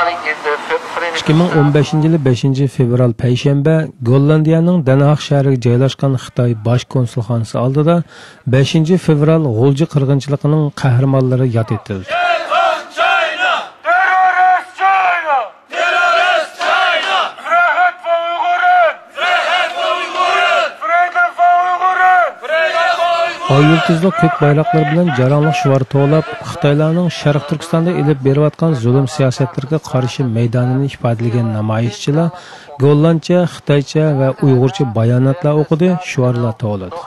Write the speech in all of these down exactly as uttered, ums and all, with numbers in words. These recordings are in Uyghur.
ئىككى مىڭ ئون بەشىنچى يىلى بەشىنچى فېۋرال پەيشەنبە گوللاندىيەنىڭ دەنھاگ شەھىرىگە جايلاشقان خىتاي باش كونسۇلخانىسى ئالدىدا بەشىنچى فېۋرال غۇلجا قىرغىنچىلىقىنىڭ قەھرىمانلىرى ياد ئېتىلدى. ئاي يۇلتۇزلۇق كۆك بايراقلار بىلەن جاراڭلىق شوئار توۋلاپ، خىتايلارنىڭ شەرقىي تۈركىستاندا ئېلىپ بېرىۋاتقان زۇلۇم سىياسەتلىرىگە قارشى مەيدانىنى ئىپادىلىگەن نامايىشچىلار گوللاندچە، خىتايچە ۋە ئۇيغۇرچە باياناتلار ئوقۇدى، شوئارلار توۋلىدى.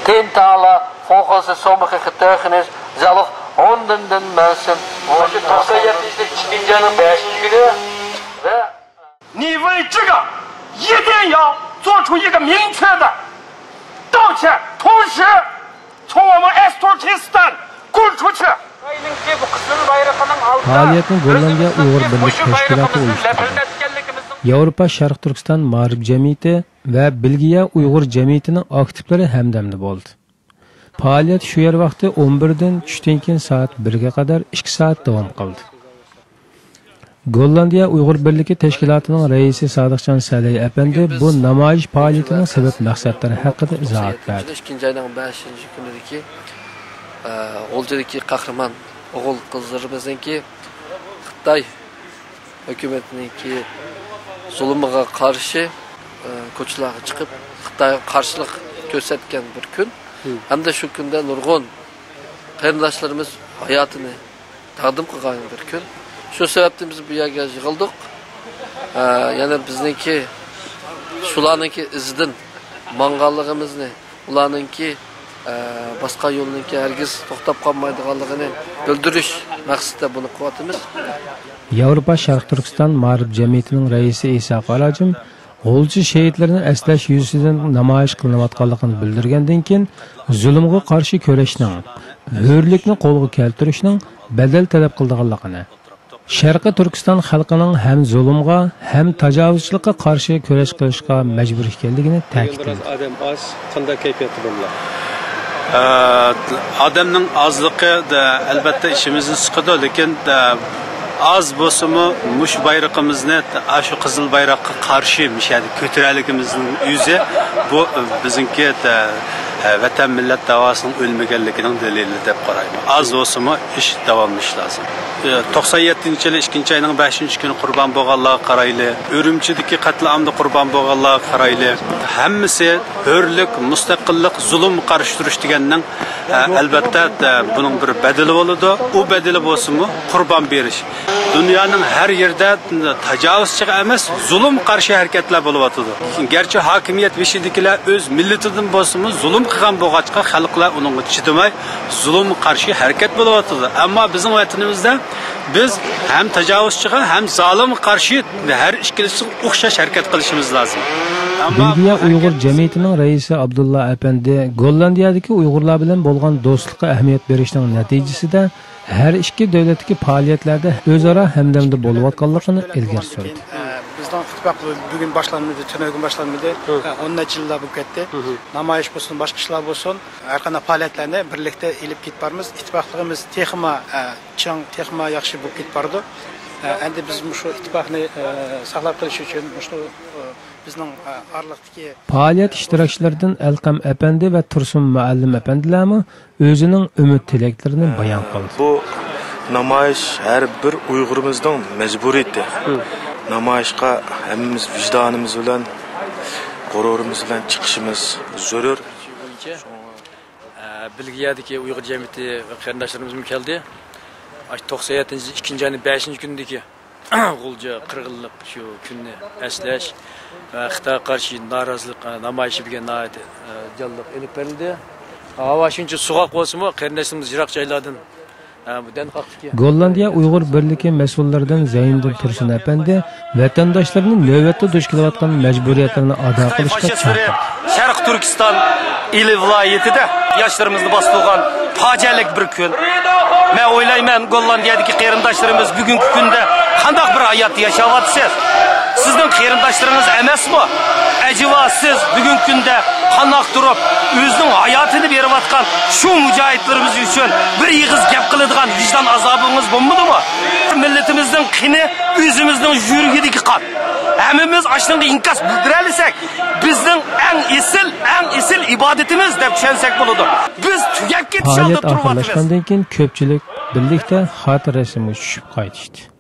تىنتالا فوخوسى سومخى خىتاي خىنىش زالۇق ئوندىندىن مەنسىن. مۇشۇ توقسان يەتتىنچى يىلى ئىككىنچى ئاينىڭ بەشىنچى كۈنى ۋە 你为这个一定要做出一个明确的道歉，同时从我们 Esturkistan 滚出去。 پائالىيەتنى گوللاندىيە ئۇيغۇر بىرلىكى تەشكىلاتى ئۇيۇشتۇردى. ياۋروپا شەرقىي تۈركىستان مائارىپ جەمئىيىتى ۋە بېلگىيە ئۇيغۇر جەمئىيىتىنىڭ ئاكتىپلىرى ھەمدەمدە بولدى. پائالىيەت شۇ يەر ۋاقتى ئون بىردىن، چۈشتىن كېيىن سائەت بىرگە قەدەر ئىككى سائەت داۋام قىلدى. گوللاندىيە ئۇيغۇر بىرلىكى تەشكىلاتىنىڭ رەئىسى سادىقجان سەلەي ئەپەندى بۇ نامايىش پائالىيىتىنىڭ سەۋەب مەقسەتلىرى ھەققىدە ئىزاھات بەردى. ئىككىنچى ئاينىڭ بەشىنچى كۈنىدىكى، ئە، غۇلجىدىكى قەھرىمان ئوغۇل قىزلىرىمىزنىڭكى خىتاي ھۆكۈمىتىنىڭكى زۇلۇمىغا قارشى، ئە، كوچىلارغا چىقىپ، خىتايغا قارشىلىق كۆرسەتكەن بىر كۈن. ھەمدە شۇ كۈندە نۇرغۇن قېرىنداشلىرىمىز ھاياتىنى تەقدىم قىلغان بىر كۈن. شۇ سەۋەبتىن بىز بۇ يەرگە يىغىلدۇق. ئە، يەنە بىزنىڭكى شۇلارنىڭكى ئىزىدىن ماڭغانلىقىمىزنى، ئۇلارنىڭكى، ئە، باسقان يولىنىڭكى ھەرگىز توختاپ قالمايدىغانلىقىنى بىلدۈرۈش مەقسىتىدە بۇنى قىلىۋاتىمىز. ياۋروپا شەرقىي تۈركىستان مائارىپ جەمئىيىتىنىڭ رەئىسى ئىسا قاراجىم غۇلجا شېھىتلىرىنى ئەسلەش يۈزىسىدىن نامايىش قىلىنىۋاتقانلىقىنى بىلدۈرگەندىن كېيىن، زۇلۇمغا قارشى كۈرەشنىڭ، ھۆرلۈكنى قولغا كەلتۈرۈشنىڭ بەدەل تەلەپ قىلىدىغانلىقىنى، شەرقىي تۈركىستان خەلقىنىڭ ھەم زۇلۇمغا، ھەم تاجاۋۇزچىلىققا قارشى كۈرەش قىلىشقا مەجبۇر ئىكەنلىكىنى تەكىتلىدى. بۈگۈن بىراز ئادەم ئاز، قانداق كەيپىياتتا بولدۇلار؟ ئە، ئادەمنىڭ ئازلىقى، دە، ئەلۋەتتە، ئىچىمىزنى سىقىدۇ، لېكىن، دە، ئاز بولسىمۇ، مۇشۇ بايرىقىمىزنى، ئاشۇ قىزىل بايراققا قارشى مۇشۇ يەردە كۆتۈرەلىكىمىزنىڭ ئۆزى، بۇ، بىزنىڭكى، دە، ۋەتەن مىللەت داۋاسىنىڭ ئۆلمىگەنلىكىنىڭ دەلىلى دەپ قارايمەن. ئاز بولسىمۇ، ئىش داۋاملىشىشى لازىم. توقسان يەتتىنچى يىلى ئىككىنچى ئاينىڭ بەشىنچى كۈنى قۇربان بولغانلارغا قارايلى. ئۈرۈمچىدىكى قەتلىئامدا قۇربان بولغانلارغا قارايلى. ھەممىسى ھۆرلۈك، مۇستەقىللىق، زۇلۇمغا قارشى تۇرۇش دېگەننىڭ، ئە، ئەلۋەتتە، ئە، بۇنىڭ بىر بەدىلى بولىدۇ. ئۇ بەدىلى بولسىمۇ قۇربان بېرىش. دۇنيانىڭ ھەر يېرىدە تاجاۋۇزچىغا ئەمەس، زۇلۇمغا قارشى ھەرىكەتلەر بولۇۋاتىدۇ. گەرچە ھاكىمىيەت بېشىدىكىلەر ئۆز مىللىتىدىن بولسىمۇ زۇلۇم قىلغان بولغاچقا، خەلقلەر ئۇنىڭغا چىدىماي، زۇلۇمغا قارشى ھەرىكەت بولۇۋاتىدۇ. ئەمما بىزنىڭ ۋەتىنىمىزدە بىز ھەم تاجاۋۇزچىغا، ھەم زالىمغا قارشى ھەر ئىككىلىسىگە ئوخشاش ھەرىكەت قىلىشىمىز لازىم. ئەمما بېلگىيە ئۇيغۇر جەمئىيىتىنىڭ رەئىسى ئابدۇللا ئەپەندى گوللاندىيەدىكى ئۇيغۇرلار بىلەن بولغان دوستلۇققا ئەھمىيەت بېرىشنىڭ نەتىجىسىدە، ھەر ئىككى دۆلەتتىكى پائالىيەتلەردە ئۆزئارا ھەمدەمدە بولۇۋاتقانلىقىنى ئىلگىرى سۈردى. بىزنىڭ ئىتتىپاق بۈگۈن باشلانمىدى، تۈنۈگۈن باشلانمىدى. ھە، ئون نەچچە يىللار بولۇپ كەتتى. نامايىش بولسۇن، باشقا ئىشلار بولسۇن، ھەر قانداق پائالىيەتلەرنى بىرلىكتە ئېلىپ كېتىپ بارىمىز. ئىتتىپاقلىقىمىز تېخىمۇ، ئە، چىڭ، تېخىمۇ ياخشى بولۇپ كېتىپ بارىدۇ. ئە، ئەمدى بىز مۇشۇ ئىتتىپاقنى، ئە، ساقلاپ قېلىش ئۈچۈن مۇشۇ، ئە، بىزنىڭ، ئە، ئارىلىقتىكى پائالىيەت ئىشتىراكچىلىرىدىن ئەلقەم ئەپەندى ۋە تۇرسۇن مۇئەللىم ئەپەندىلەرمۇ ئۆزىنىڭ ئۈمىد تىلەكلىرىنى بايان قىلدى. بۇ نامايىش ھەر بىر ئۇيغۇرىمىزنىڭ مەجبۇرىيىتى. نامايىشقا ھەممىمىز ۋىجدانىمىز بىلەن، غۇرۇرىمىز بىلەن چىقىشىمىز زۆرۈر. ئە، بېلگىيەدىكى ئۇيغۇر جەمئىيىتى قېرىنداشلىرىمىزمۇ كەلدى. ئاشۇ توقسان يەتتىنچى يىل ئىككىنچى ئاينىڭ بەشىنچى كۈنىدىكى غۇلجا قىرغىنلىق شۇ كۈننى ئەسلەش ۋە خىتايغا قارشى نارازىلىق، ئە، نامايىشى بۈگۈن ناھايىتى، ئە، جانلىق ئېلىپ بېرىلدى. ھاۋا شۇنچە سوغۇق بولسىمۇ، قېرىنداشلىرىمىز يىراق جايلاردىن، ئە، بۇ دەنخاقتىكى گوللاندىيە ئۇيغۇر بىرلىكى مەسئۇللىرىدىن زەينىدىن تۇرسۇن ئەپەندى ۋەتەنداشلىرىنى نۆۋەتتە دۇچ كېلىۋاتقان مەجبۇرىيەتلەرنى ئادا قىلىشقا چاقىردى. شەرقىي تۈركىستان ئىلى ۋىلايىتىدە ياشلىرىمىزنى باستۇرغان پاجىئەلىك بىر كۈن. مەن ئويلايمەن، گوللاندىيەدىكى قېرىنداشلىرىمىز بۈگۈنكى كۈندە قانداق بىر ھاياتتا ياشاۋاتىسىز؟ سىزنىڭ قېرىنداشلىرىڭىز ئەمەسمۇ؟ ئەجەبا سىز بۈگۈنكى كۈندە قانداق تۇرۇپ ئۆزىنىڭ ھاياتىنى بېرىۋاتقان شۇ مۇجاھىدلىرىمىز ئۈچۈن بىر ئېغىز گەپ قىلىدىغان ۋىجدان ئازابىڭىز بولمىدىمۇ؟ مىللىتىمىزنىڭ قېنى ئۆزىمىزنىڭ يۈرىكىدىكى قان. ھەممىمىز ئاشۇنىڭغا ئىنكاس بىلدۈرەلىسەك، بىزنىڭ ئەڭ ئېسىل، ئەڭ ئېسىل ئىبادىتىمىز دەپ چۈشەنسەك بولىدۇ. بىز تۈگەپ كېتىش پائالىيەت ئالدىدا تۇرۇۋاتىمىز. ئاخىرلاشقاندىن كېيىن كۆپچىلىك بىرلىكتە خاتىرە رەسىمگە چۈشۈپ قايتىشتى.